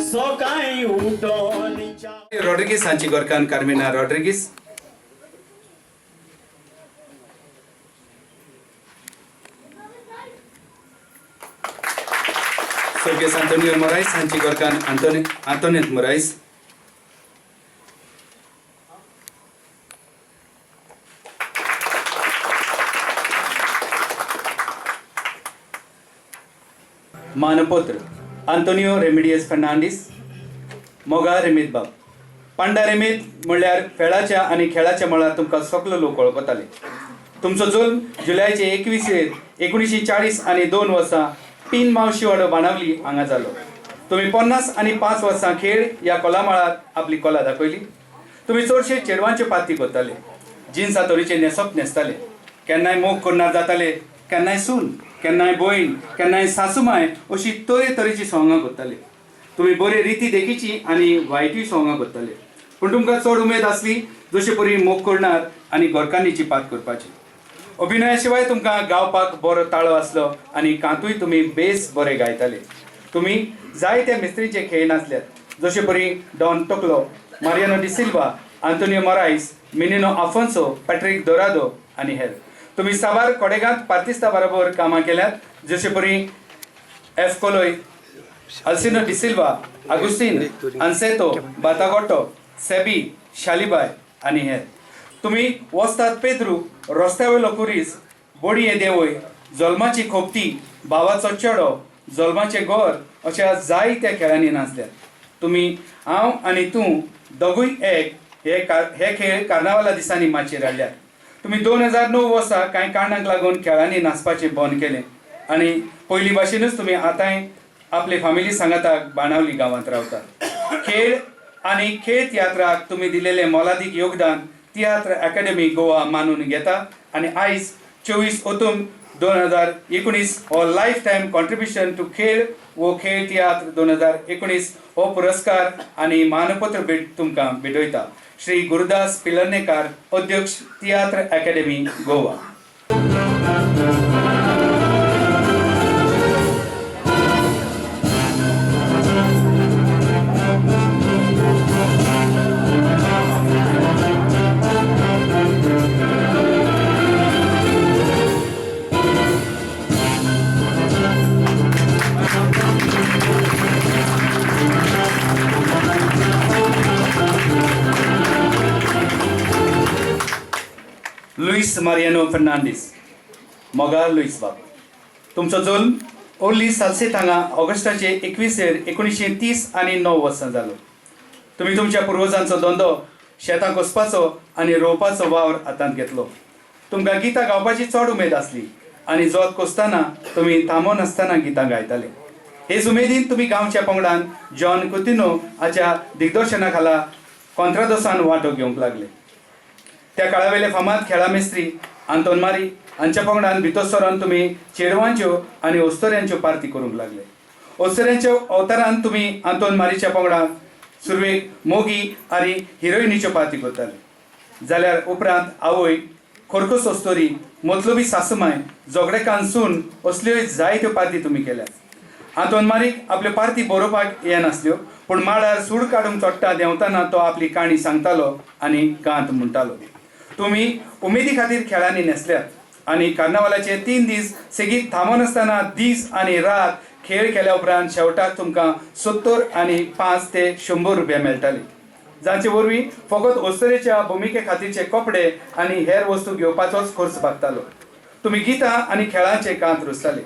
सकाळी उठोन रॉड्रिगीस हांची गोरकान कार्मिना रॉड्रिगीस. स्वर्गीय आंतोनियो मोरायस हांची गोरकान आंतोनेत मोरायस. मानपत्र आंतोनियो रेमिडियस फर्नांडीस. मोगा रेमीत बाब. पांडा रेमीत म्हणल्यार खेळाच्या आनी खेळाच्या मळार तुमकां सगलो लोक वळखताले. तुमचो जल्म जुलयाचे 21 1940 आनी 2 वर्सां 3 मावशीवाडो बाणावली हांगा जालो. तुमी 50 आनी 5 वर्सां खेळ ह्या कोला मळार आपली कला दाखयली. तुमी चडशे चेडवांच्यो पाती करताले. जिन्सा तोरीचे न्हेसप न्हेसताले. केन्नाय मोग करणार जाताले, केन्नाय सून, केन्नाय भयण, केन्नाय सासूमाय अशी तरेतरेची सोंगां करताले. तुमी बरे रिती देखीची आनी वायटूय सोंगां करताले. पूण तुमकां चड उमेद आसली जशे परी मोग करणार आनी गोरकांनीची पात करपाची. अभिनया शिवाय तुमकां गावपाक बरो ताळो आसलो आनी कांतूय तुमी बेस बरे गायताले. तुमी जायत्या मिस्त्रीचे खेळ नाचल्यात, जशे परी Don Toklo, Mariano D'Silva, Antonio Morais, Minino Afonso, Patrick Dourado आनी हेर. तुमी साबार कोडेगांत पार्तिस्ता बरोबर कामां केल्यात, जशे परी एफ कोलोय, अल्सिनो डिसिल्वा, आगुस्तीन आन्सेतो, बातागोटो, सेबी, शालिबाय आनी हेर. तुमी वस्ताद पेद्रू, रस्त्या वयलो कुरीस, बोडये देवय, जल्माची खोपती, भावाचो चेडो, जल्माचें घर अशा जायत्या खेळांनी नाचल्यात. तुमी हांव आनी तूं दोगूय एक हे खेळ कार्नावाला दिसांनी माचयेर हाडल्यात. तुमी 2009 वर्सा कांय कारणांक लागून खेळांनी नाचपाचें बंद केलें आनी पयलीं भाशेनूच तुमी आतांय आपले फामिली सांगाताक बाणावली गांवांत रावतात. खेळ आनी खेळ तियात्राक तुमी दिलेलें मोलादीक योगदान तियात्र अकॅडमी गोवा मानून घेता आनी आयज 24 ओतूम 2019 हो लायफ टायम कॉन्ट्रिब्युशन टू खेळ वो खेळ तियात्र 2019 हो पुरस्कार आनी मानपत्र भेट तुमकां भेटयता. श्री गुरुदास पिलर्नेकार, अध्यक्ष, tiatr academy Goa. Luis Mariano Fernandes. मोगा लुईस बाब. तुमचो जल्म ओर्ली सालसेत हांगा ऑगस्टाचे 21 1930 आनी 9 वर्सां जालो. तुमी तुमच्या पुर्वजांचो धंदो शेतां कोसपाचो आनी रोवपाचो वावर हातांत घेतलो. तुमकां गितां गावपाची चड उमेद आसली आनी जोत कोसतना तुमी थांबो नासतना गितां गायताले. हेच उमेदीन तुमी गांवच्या पंगडान जॉन कुतिनो हाच्या दिग्दर्शना खाला कॉंत्रादोसान वांटो घेवंक लागले. त्या काळावेले फामाद खेळा मेस्त्री आंतोन मारी हांच्या पंगडान भितर सरून तुमी चेडवांच्यो आनी ओस्तोऱ्यांच्यो पार्ती करूंक लागले. ओस्तोऱ्यांच्या अवतारान तुमी आंतोन मारीच्या पंगडान सुरवेक मोगी आनी हिरोइनीच्यो पार्ती करताले, जाल्यार उपरांत आवय, खोरकोस ओस्तोरी, मतलबी सासूमाय, झगडेकान सून असल्योय जायत्यो पार्ती तुमी केल्यात. आंतोन मारीक आपल्यो पार्ती बरोवपाक येनासल्यो, पूण माडार सूड काडूंक चडटा देंवतना तो आपली काणी सांगतालो आनी कांत म्हणटालो. तुमी उमेदी खातीर खेळांनी न्हेसल्यात आनी कार्नावालाचे 3 दीस सेगीत थांबनासतना दीस आनी रात खेळ केल्या उपरांत शेवटाक तुमकां 70 आनी 5 ते 100 रुपया मेळटाले, जांचे वरवीं फकत ओस्तरेच्या भुमिके खातीरचे कपडे आनी हेर वस्तू घेवपाचोच खर्च भागतालो. तुमी गितां आनी खेळांचे कांत रुजताले.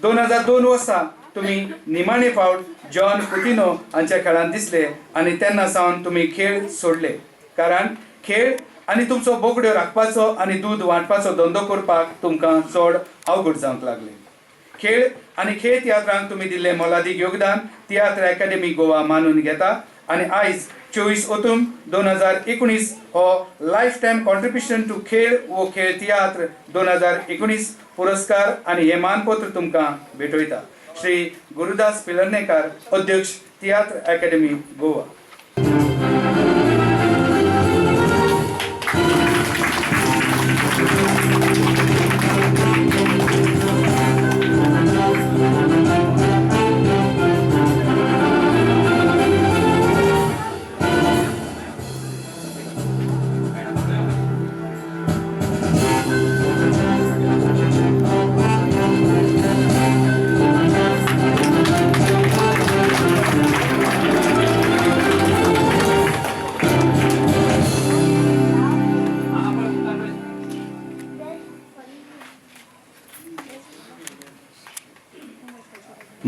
2002 वर्सा तुमी निमाणे फावट जॉन कुतिनो हांच्या खेळांत दिसले आनी तेन्ना सावन तुमी खेळ सोडले, कारण खेळ आनी तुमचो बोकड्यो राखपाचो आनी दूद वांटपाचो धंदो करपाक तुमकां चड अवघड जावंक लागले. खेळ आनी खेळ तियात्रांक तुमी दिल्लें मोलादीक योगदान तियात्र अकॅडमी गोवा मानून घेता आनी आयज 24 ओतूम 2019 हो लायफ टायम कॉन्ट्रिब्युशन टू खेळ वो खेळ तियात्र 2019 पुरस्कार आनी हें मानपत्र तुमकां भेटयता. श्री गुरुदास पिलर्नेकार, अध्यक्ष, तियात्र अकॅडमी गोवा.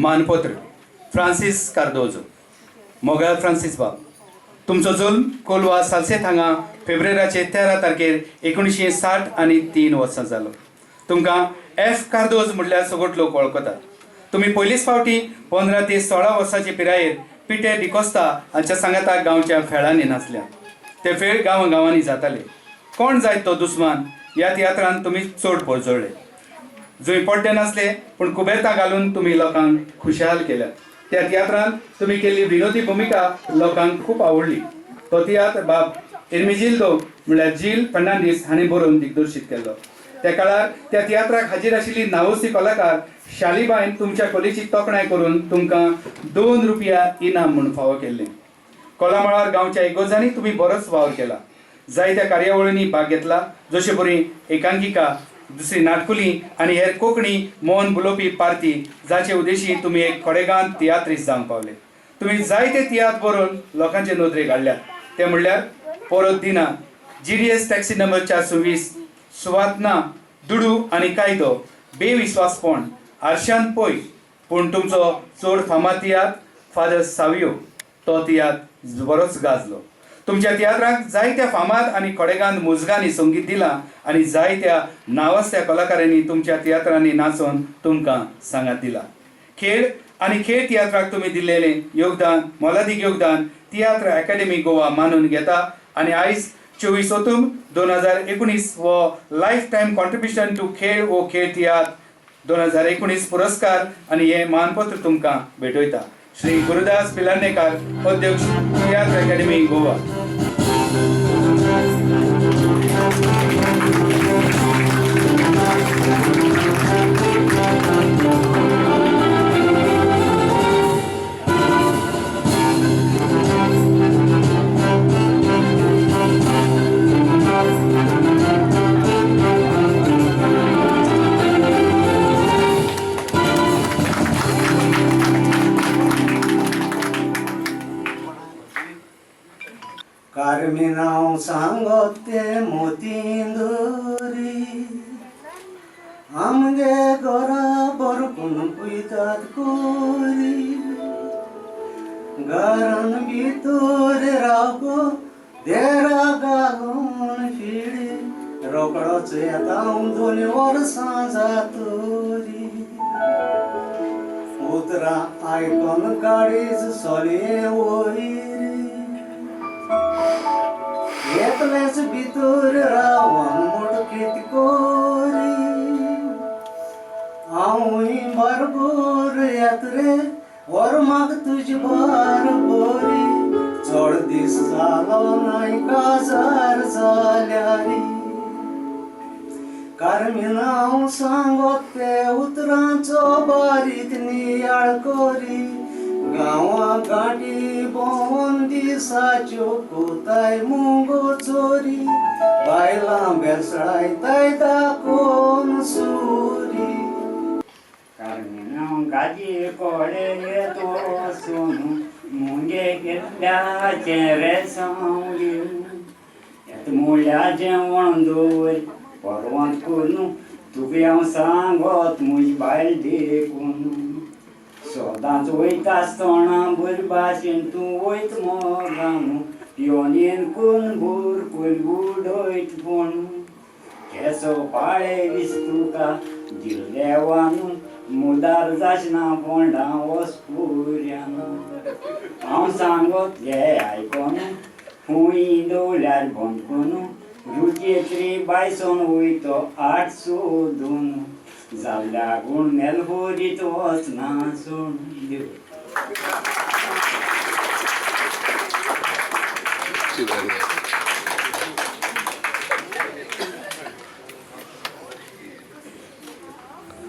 मानपत्र फ्रांसीस कार्दोजो. मोगाळ फ्रांसीस बाब, तुमचो जल्म कोलवा सालसेत हांगा फेब्रुवाराचे 13 तारखेर 1960 आनी 3 वर्सां जालो. तुमकां एफ कार्दोज म्हटल्यार सगट लोक वळखतात. तुमी पयलीच फावटी 15 ते 16 वर्सांचे पिरायेर पिटे डिकोस्ता हांच्या सांगाताक गांवच्या फेळांनी नाचल्या. ते फेळ गांवां गांवांनी जाताले. कोण जायत तो दुस्मान ह्या तियात्रान तुमी चड पोरजोळ्ळे. जंय पड्डे नासले पूण कुबेरतां घालून तुमी लोकांक खुशाल केल्या. त्या तियात्रान तुमी केल्ली विनोदी भुमिका लोकांक खूब आवडली. तो तियात्र बाब एर्मिजिल्दो म्हळ्यार जील फर्नांडीस हांणी बरोवन दिग्दर्शीत केल्लो. त्या काळार त्या तियात्राक हाजीर आशिल्ली नावोसी कलाकार शालीबायन तुमच्या कलेची तोखणाय करून तुमकां 2 रुपया इनाम म्हूण फावो केल्लें. कोलामळार गांवच्या इगोजांनी तुमी बरोच वावर केला. जायत्या कार्यावळींनी भाग घेतला, जशे बरी एकांकिका, दुसरी नाटकुली आनी हेर कोंकणी मोहन बुलोवपी पार्ती, जाचे उद्देशी तुमी एक खडेगांत तियात्रीस जावंक पावले. तुमी जायते तियात्र बरोवन लोकांचे नदरेक हाडल्यात. ते म्हणल्यार पोरत दिना, GDS taxi number 420, सुवात ना, दुडू आनी कायदो, बेविस्वासपण, आरशान पय. पूण तुमचो चड फामाद तियात्र फादर सावियो, तो तियात्र बरोच गाजलो. तुमच्या तियात्राक जायत्या फामाद आनी खडेगांत मुजगांनी संगीत दिलां आनी जायत्या नावास्त्या कलाकारांनी तुमच्या तियात्रांनी नाचोवन तुमकां सांगात दिला. खेळ आनी खेळ तियात्राक तुमी दिल्लेलें योगदान, मोलादीक योगदान तियात्र अकादेमी गोवा मानून घेता आनी आयज 24 ऑक्टोबर 2019 हो लायफ टायम कॉन्ट्रिब्युशन टू खेळ वो खेळ तियात्र 2019 पुरस्कार आनी हें मानपत्र तुमकां भेटयता. श्री गुरुदास पिलानेकार, अध्यक्ष, तियात्र अकादेमी गोवा. कारमिनाव सांगत ते मोतींदोरी, आमगे घरा बरकून पुयतात कोरी. घरान भितर रावगो देरा घालून फिडी, रोकडोच येता 2 वर्सां जातोरी. उतरां आयकोन काळीज सोलये वयरी, येतलेच भितर रावन मोटकीत कोरी. हांवूय बरोबर येत रे, व्हर म्हाका तुजी बरोबरी. चड दीस जालो नाय काजार जाल्यारी. कारमिनाव सांगत ते उतरांचो बारीक नियाळ कोरी. गांवां गांठी भोंवन दिसाच्यो कोताय मुगो चोरी. बायलां बेसळायताय दाखोवन सुरी. कारमिनाव गाजी कोडे येत वचून मुगे कितल्याचें रेसांव घेवन येत मुळ्या जेवण दवर परवंत करून तुका हांव सांगत म्हजी बायल देखून. सदांच वयता आसतना बरे भाशेन तूं वयत मोगान, पियोनेन कोण भोर कोल उडयत पूण. केसो पाळे दीस तुका दिल्लेवान, मुदार जाशना फोंडा वच पुऱ्यान. हांव सांगत घे आयकोन, खूंय दवल्यार बंद करून, रुचयेतरी बायसोन वयतो 8 सोदून. जाल्ल्या गुण मेलबोरीत वचना सोडून दिव.